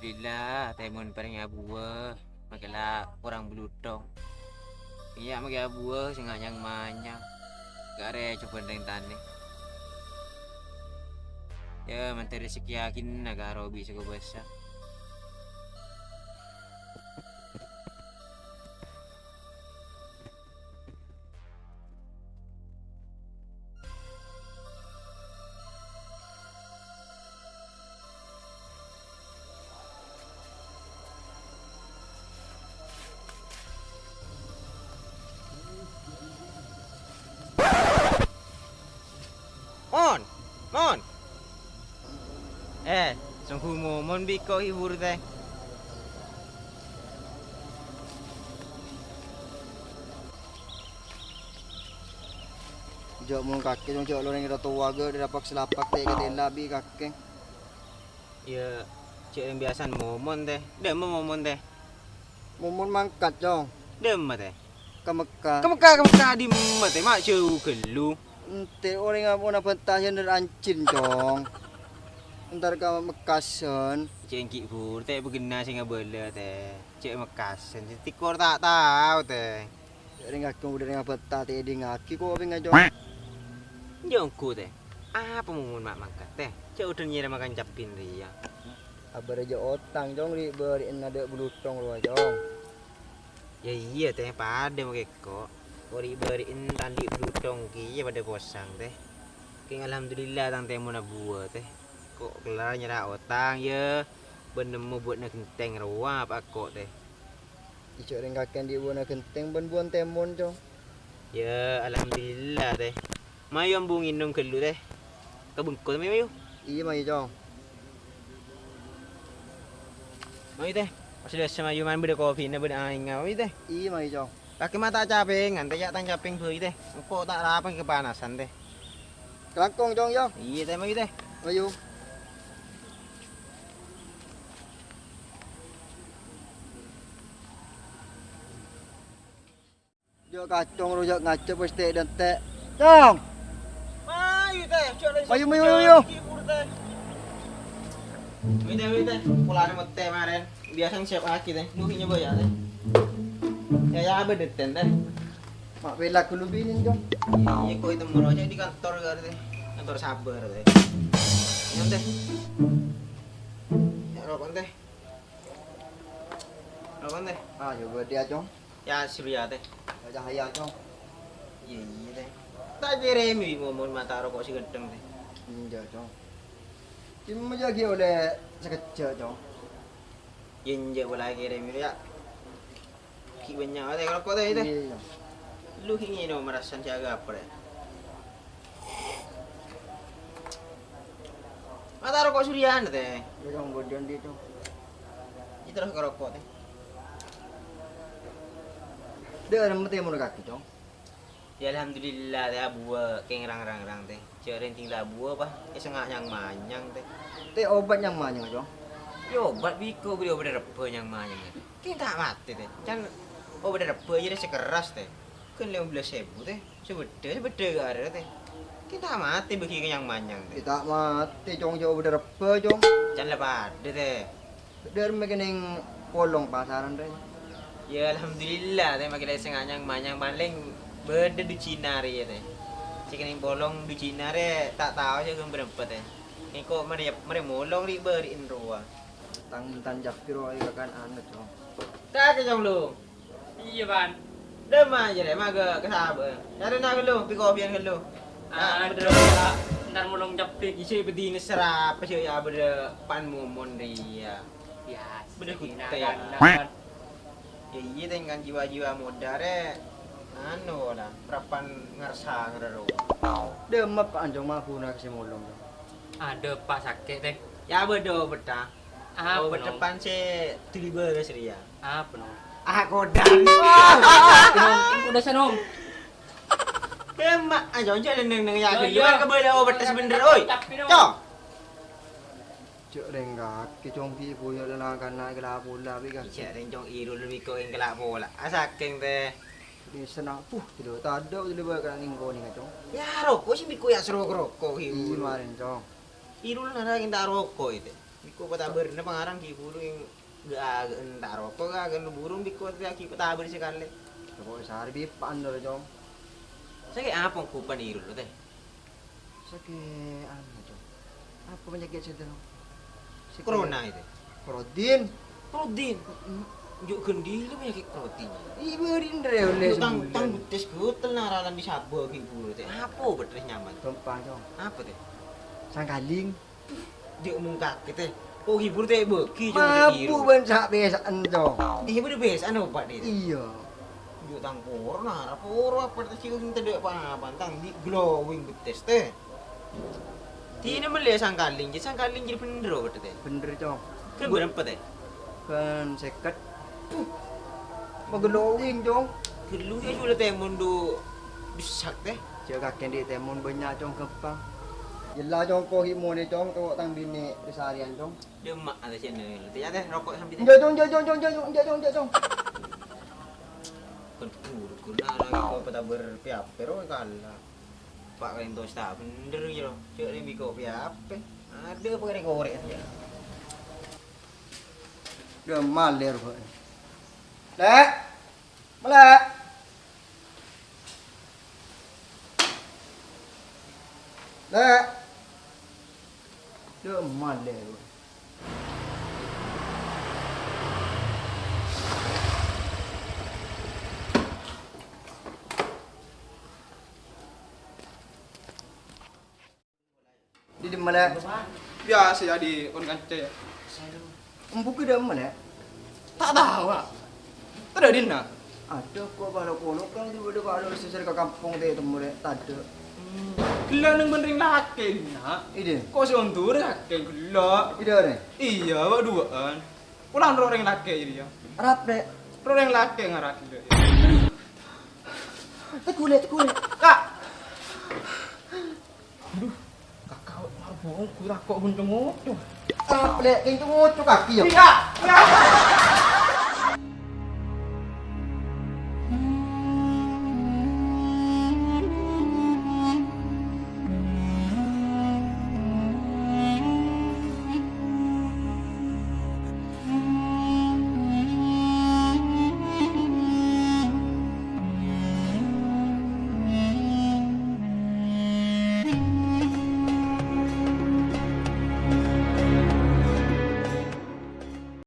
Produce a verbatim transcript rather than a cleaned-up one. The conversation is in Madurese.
Alhamdulillah, tèmon parèng abuwâ, makè la korang bluthong. Iyâ, makè abuwâ sè nganyang-manyang. Karè cobhân rèng tanè. Yâ, mandhâr rejekkè aghina karo bi' sè kobâsa. Mon! Mon! Eh, songghu Momon bi' ko' hibur, tè. Jhâ' mon kakè, jhâ' lo rèng towa ghâ', dâ' rapak-salapak tè katèla bi' kakè. Iyâ, cè' rèng biyasana Momon, tè. Dâ'emma Momon, tè? Momon mangkat, Cong. Dâ'emma, tè? Ka Mekka. Ka Mekka, ka Mekka, dâ'emma, tè? Ma' jhâu ghâllu. Ente orèng ampon abhânta sè nèr anjing, Cong. Entar ka Mekkasen. Cè' ènggi bur, tè, bâghenna sè ngabâlâ, tè. Cè' Mekkasen, sè tèkor ta' tao, tè. Rèng kakè bâdâ rèng abhânta tè èdingngaghi ko' bânga, Cong. Jhâ' ongghu, tè. Apa Momon ma' mangkat, tè? Jhâ' odhân nyèrè makan cabbhi rèya. Abâ' rèya otang, Cong, ri'-bâri'na dâ' bluthong rowa, Cong. Yâ iyâ, tè, padâ makè ko'. Ko' ri'-bâri'na tandhi' bluthong kèya padâ posang, tè. Kèng alhamdulillah tang tèmonna buwâ, tè. Ko' kellar nyerra otang, yâ. Bân nemmo buwâna ghentèng rowa apa ko', tè. Ijâ rèng kakè andi' buwâna ghentèng bân buwâna tèmon, Cong. Yâ, alhamdulillah, tè. Mayu ambu ngènom ghâllu, tè. Ka bengko, mayu, mayu. Iyâ, mayu, Cong. Mayu, tè. Pas biasa mayu man bâdâ kopina, bâdâ aèngnga, mayu, tè. Iyâ, mayu, Cong. Kakè ma' ta' capèngan, tè, yâ, tang capèng bhâi, tè. Engko' ta' rapan kapanasan, tè. Kalangkong, Cong, yâ. Iyâ, tè, mayu, tè. Mayu. Jhâ' kacong ro, jhâ' ngajhâk pastè dântè'. Cong! Mayu, tè, jhâ' lè Mayu, mayu, mayu, mayu. Mayu, tè. Polana mèttè marèn. Biyasana siap aki, tè. Lu nyoba yâ, tè. Yâ, yâ, bâdâ, tè. Ma' pèlak ghâllu binèn, Cong. Iyâ, kok ètemmo ro, jhâ' di kantor, tè. Kantor sabar, tè. Nyan, tè. Yâ, roko'an, tè. Roko'an, tè. Ah, yâ, bâdâ, Cong. Yâ, Surya, tè. Yâ, Cahaya, Cong. Iyâ, iyâ, tè. Ta' kèrèmè, Momon, ma' ta' roko' sè ghânteng, tè. Enjâ', Cong. Cuma jâ' ghi' ollè sakejjhâ', Cong. Iyâ, enjâ' pola kèrèmè, yâ. Ghi' bânnya', tè, roko', tè, tè. Iyâ, Cong. Lu ghi' ngènom, marasan sè aga apa, tè. Ma' ta' roko' Suryana, tè. Iyâ, Cong, bâdâ andi', Cong. Iyâ, terros ka roko', tè. Dâ' remma tèmon kakè, Cong. Yâ, alhamdulillah, tè, abuwâ kèng rang-rang-rang, tè. Jhâ' rèng ding la abuwâ, pa, èsengnga' nyang-manyang, tè. Tè, obat nyang-manyang, Cong? Yâ, obat bi' ko' bâli obat rebbhâ nyang-manyang, tè. Kèng ta' matè, tè. Can obat rebbhâ jârèya sè kerras, tè. Ghân lèma bellâs èbu, tè. Sè bâdâ, sè bâdâ arè, tè. Kèng ta' matè bâgi ka nyang-manyang, tè. Yâ, ta' matè, Cong, jhâ' obat rebbhâ, Cong. Can la padâ, tè. Dâ' remma kènèng polong pasaran, rè. Yâ, alhamdulillah, tè, makè la èsengnga' nyang-manyang palèng bâdâ dujina rèya, tè. Sè kènèng polong dujina rè ta' tao sè ghun bârâmpa, tè. Engko' marè, marè molong ri'-bâri'en rowa. Tang-mentang jhâ' pèro aè kakan anu, Cong. Ta' kècong, Lu. Iyâ, Pan. Dâ'emma jârèya, maghâ ka sabâ. Carèna ghâllu, pi-kopiyan ghâllu. Ah, bâdâ. Entar molong cabbhi. Isi bâdina serapa sih ya bâdâ pan momon rèya. Bâdâ ghuttè. Yâ iyâ, tèngkan jiwa-jiwa muda rè. Anu, la, parappa'na ngarsa ngarèro. Dâ'emma, Pa', anjong ma' ghuna sè molong. Adâ, Pa', sakè', tè. Yâ, bâdâ obâdhâ. Apa, Nom? Obâdhâ pan sè dhuli bârâs rèya. Apa, Nom? Ah, kodhâ. Nom, kodhâ sè, Nom. Emma, ayo, jhâ' neng-neng yâ. Yâ, ghâllu, iyâ. Kan kabâlâ obâdhâ sè bhendher, oi. Tapi, Nom. Cong. Jhâ' rèng kakè, Cong, bi' boyo' la-, la-, kana' kala pola, bi' kakè. Jhâ' rèng, Cong, Irul bi' ko' èngkala pola. Ah, sakèng, tè. Di sena, puh, gitu. Tadâ' dulu bâ' kana' ngèngko' nèng, Cong. Yâ, roko' sih bi' ko' yâ sero roko', Irul. Iyâ, marèn, Cong. Irul nara kita roko' itu. Biko pataberna pangarang ghi' buru eng-, ga-, ga-, enta' roko ga-, ga-, buru biko tadi ghi' pataber sakalè. Roko sare bipa'an dulu, Cong. Sakè' apa kupan iru lo, teh? Sakè' anu, Cong. Apa penyakit sè tadi? Sakè' Corona itu. Prodin. Prodin? Mm-mm. Njuk gendhila penyakit prodin. Iya, berin re, oleh Njuk tang, sebulan. Tang betes getel naralan di Sabah ghi' buru, teh. Apa betes nyaman? Gampang, Cong. Apa, teh? Sangkaling. Jhâ' mongkak tè. Ko' ghibur tè bâgi, Cong, Mabuk bân sa'bisa'an, Cong. Iyâ, bâdâ bisa'an apa, Dit? Iyâ. Jhâ' tang poro, nara poro apa, tè, sè tadâ' pa-apa, tang di' glowing betes, tè. Dinah mellè sangkaling, jhâ' sangkaling jârèya bhendher apa, Dit, tè? Bhendher, Cong. Kan berapa, tè? Kan sèket. Puh. Maglowing, Cong. Ghâllu yâ, jhulâ tèmon du bessat, tè. Jhâ' kakè andi' tèmon bânnya', Cong, ghâmpang. Jhâ' la, Cong, ko' ghi' monè, Cong, to tang binè' rè-sarèyan, Cong. Dâ' emma' ada sè nèl. Tè, yâ, tè, roko' sambi, tè. Enjâ', Cong, enjâ', Cong, enjâ', Cong, enjâ', Cong, enjâ', Cong. Kan buru ghun arang ko' pataber pè-apè ro kala. Pa' kaèntos ta' bhendher, yâ, ro. Jhâ' rè bi' ko' pè-apè. Adâ apa rè-korè, yâ. Dâ' emma' lè ro. Lè'. Malè'. Lè'. Dâ' emma' lè'. Di dimma, Lè'? Biyasa, yâ, di kon kanca, yâ. Embu' ghi' dâ' emma, Lè'? Ta' tao, a. Tadâ' dinna? Adâ, ko' bâlâ kolok kan di bâdâ bâlâ sèsèr ka kampong tè temmo, Lè', tadâ'. Hmm. Ghellâ' neng bân rèng lakè' dinna. Iyâ. Ko' sè ondurè lakè' ghellâ'. Iyâ, rè? Iyâ, bâ' duwâ'ân. Pola ro rèng lakè' jârèya. Arapa, Lè'? Ro rèng lakè' ngara ghellâ'. Tegghu, Lè', tegghu, Lè'. Ka'. Aduh, kakak, marbung, gue tako' guntung ngoco. Apa, Lè'? Guntung ngoco kaki, yâ? Tidak.